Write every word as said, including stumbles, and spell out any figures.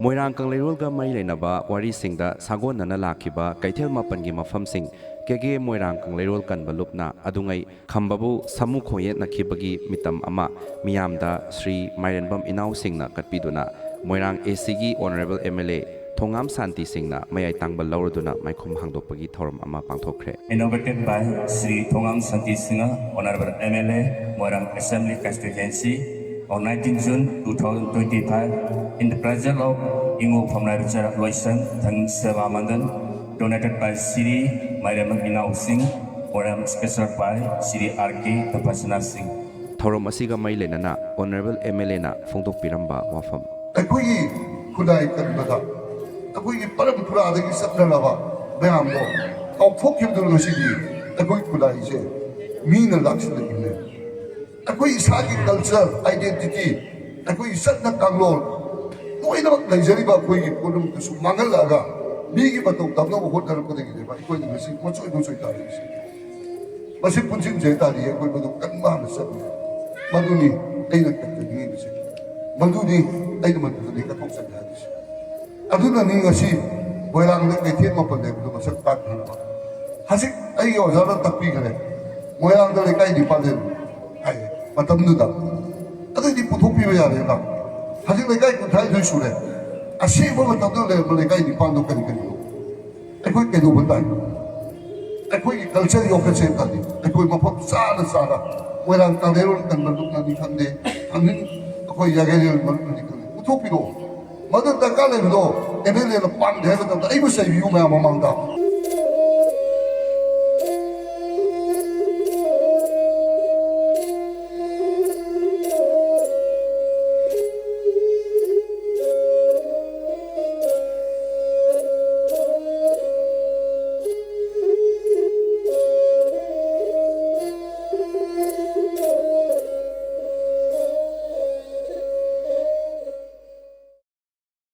ꯃꯣꯏꯔꯥꯡ ꯀꯪꯂꯩꯔꯣꯜꯒ ꯃꯔꯤ ꯂꯩꯅꯕ ꯋꯥꯔꯤꯁꯤꯡꯗ ꯁꯥꯒꯣꯟꯅꯅ ꯂꯥꯛꯈꯤꯕ ꯀꯩꯊꯦꯜ ꯃꯥꯄꯟꯒꯤ ꯃꯐꯝꯁꯤꯡ ꯀꯦ ꯀꯦ ꯃꯣꯏꯔꯥꯡ ꯀꯪꯂꯩꯔꯣꯜ ꯀꯟꯕ ꯂꯨꯞꯅ ꯑꯗꯨꯉꯩ ꯈꯝꯕꯕꯨ ꯁꯥꯃꯨ ꯈꯣꯡꯌꯦꯠꯅꯈꯤꯕꯒꯤ ꯃꯤꯇꯝ ꯑꯃ ꯃꯤꯌꯥꯝꯗ ꯁ꯭ꯔꯤ ꯃꯥꯏꯔꯦꯟꯕꯝ ꯏꯅꯥꯎꯁꯤꯡꯅ ꯀꯠꯄꯤꯗꯨꯅ ꯃꯣꯏꯔꯥꯡ ꯑꯦ ꯁꯤꯒꯤ ꯑꯣꯅꯔꯦꯕꯜ ꯑꯦꯝ ꯑꯦꯜ ꯑꯦ ꯊꯣꯉꯥꯝ ꯁꯥꯟꯇꯤ ꯁꯤꯡꯅ ꯃꯌꯥꯏ ꯇꯥꯡꯕ ꯂꯧꯔꯗꯨꯅ ꯃꯥꯏꯈꯨꯝ ꯍꯥꯡꯗꯣꯛꯄꯒꯤ ꯊꯧꯔꯝ ꯑꯃ ꯄꯥꯡꯊꯣꯛꯈ꯭ꯔꯦ꯫ Inaugurated by Shri Thongam Santi Singha, Honorable M L A, Moirang Assembly Constituency, on nineteenth June two thousand twenty-five, in the presence of Ingo Phamrai Bichara Loisang, Thang Seva Mandan, donated by Shri Mairema Inao Singh, Moirang, sponsored by Shri R K Tapasana Singh. ꯊꯧꯔꯝ ꯑꯁꯤꯒ ꯃꯔꯤ ꯂꯩꯅꯅ honourable M L ꯑꯦꯅ ꯐꯣꯡꯗꯣꯛꯄꯤꯔꯝꯕ ꯋꯥꯐꯝ꯫ ꯑꯩꯈꯣꯏꯒꯤ ꯈꯨꯟꯅꯥꯏ ꯀꯟꯕꯗ ꯑꯩꯈꯣꯏꯒꯤ ꯄꯔꯝꯄꯔꯥꯗꯒꯤ ꯆꯠꯅꯔꯕ ꯃꯌꯥꯝꯗꯣ ꯀꯥꯎꯊꯣꯛꯈꯤꯕꯗꯨꯅ ꯉꯁꯤꯗꯤ ꯑꯩꯈꯣꯏ ꯈꯨꯟꯅꯥꯏꯁꯦ ꯃꯤꯅ ꯂꯥꯛꯁꯤꯜꯂꯛꯏꯅꯦ꯫ ꯑꯩꯈꯣꯏ ꯏꯁꯥꯒꯤ ꯀꯜꯆꯔ, ꯑꯥꯏꯗꯦꯟꯇꯤꯇꯤ, ꯑꯩꯈꯣꯏꯒꯤ ꯆꯠꯅ ꯀꯥꯡꯂꯣꯟ ꯂꯣꯏꯅꯃꯛ ꯂꯩꯖꯔꯤꯕ ꯑꯩꯈꯣꯏꯒꯤ ꯄꯣꯠꯂꯝꯗꯨꯁꯨ ꯃꯥꯡꯍꯜꯂꯛꯑꯒ ꯃꯤꯒꯤ ꯃꯇꯧ ꯇꯝꯅꯕ ꯍꯣꯠꯅꯔꯛꯄꯗꯒꯤꯅꯦꯕ ꯑꯩꯈꯣꯏꯅ ꯉꯁꯤ ꯃꯆꯣꯏ ꯃꯆꯣꯏ ꯇꯥꯔꯛꯏꯁꯦ꯫ ꯃꯁꯤ ꯄꯨꯟꯁꯤꯟꯖꯩ ꯇꯥꯔꯗꯤ ꯑꯩꯈꯣꯏ ꯃꯗꯨ ꯀꯟꯕ ꯍꯥꯟꯅ ꯆꯪꯉꯤ꯫ ꯃꯗꯨꯅꯤ ꯑꯩꯅ ꯀꯟꯖꯅꯤꯡꯉꯤꯕꯁꯦ꯫ ꯃꯗꯨꯅꯤ ꯑꯩꯅ ꯃꯗꯨꯗꯅꯤ ꯀꯠꯊꯣꯛꯆꯒꯦ ꯍꯥꯏꯔꯤꯁꯦ꯫ ꯑꯗꯨꯅꯅꯤ ꯉꯁꯤ ꯃꯣꯏꯔꯥꯡꯗ ꯀꯩꯊꯦꯜ ꯃꯥꯄꯟ ꯂꯩꯕꯗꯨ ꯃꯁꯛ ꯇꯥꯛꯅꯅꯕ ꯍꯧꯖꯤꯛ ꯑꯩꯒꯤ ꯑꯣꯖꯥꯅ ꯇꯥꯛꯄꯤꯈ꯭ꯔꯦ꯫ ꯃꯣꯏꯔꯥꯡꯗ ꯂꯩꯀꯥꯏ ꯅꯤꯄꯥꯜ ꯂꯩꯕ ꯍꯥꯏꯌꯦ ꯃꯇꯝꯗꯨꯗ꯫ ꯑꯗꯨꯗꯤ ꯄꯨꯊꯣꯛꯄꯤꯕ ꯌꯥꯔꯦꯅ꯫ ꯍꯧꯖꯤꯛ ꯂꯩꯀꯥꯏ ꯀꯨꯟꯊ꯭ꯔꯥꯅꯤꯊꯣꯏ ꯁꯨꯔꯦ꯫ ꯑꯁꯦꯡꯕ ꯃꯇꯝꯗ ꯂꯩꯔꯝꯕ ꯂꯩꯀꯥꯏ ꯅꯤꯄꯥꯜꯗꯣ ꯀꯔꯤ ꯀꯔꯤꯅꯣ? ꯑꯩꯈꯣꯏ ꯀꯩꯗꯧꯕ ꯇꯥꯏ? ꯑꯩꯈꯣꯏꯒꯤ ꯀꯜꯆꯔ ꯌꯣꯛꯈꯠꯁꯦ ꯈꯜꯂꯤ꯫ ꯑꯩꯈꯣꯏ ꯃꯐꯝ ꯆꯥꯅ ꯆꯥꯅ ꯃꯣꯏꯔꯥꯡ ꯀꯪꯂꯩꯔꯣꯜ ꯀꯟꯕ ꯂꯨꯞꯅꯅꯤ ꯈꯪꯗꯦ, ꯈꯪꯅꯤꯡ ꯑꯩꯈꯣꯏ ꯌꯥꯒꯦꯔꯦꯜ ꯃꯔꯨꯞꯅꯅꯤ ꯈꯪꯗꯦ, ꯄꯨꯊꯣꯛꯄꯤꯔꯛꯑꯣ꯫ ꯃꯗꯨ ꯗꯔꯀꯥꯔ ꯂꯩꯕꯗꯣ ꯑꯦꯝ ꯑꯦꯜ ꯑꯦꯅ ꯄꯥꯝꯗꯦ ꯍꯥꯏꯕ ꯃꯇꯝꯗ ꯑꯩꯕꯨ ꯆꯩꯕꯤꯌꯨ ꯃꯌꯥꯝ ꯃꯃꯥꯡꯗ꯫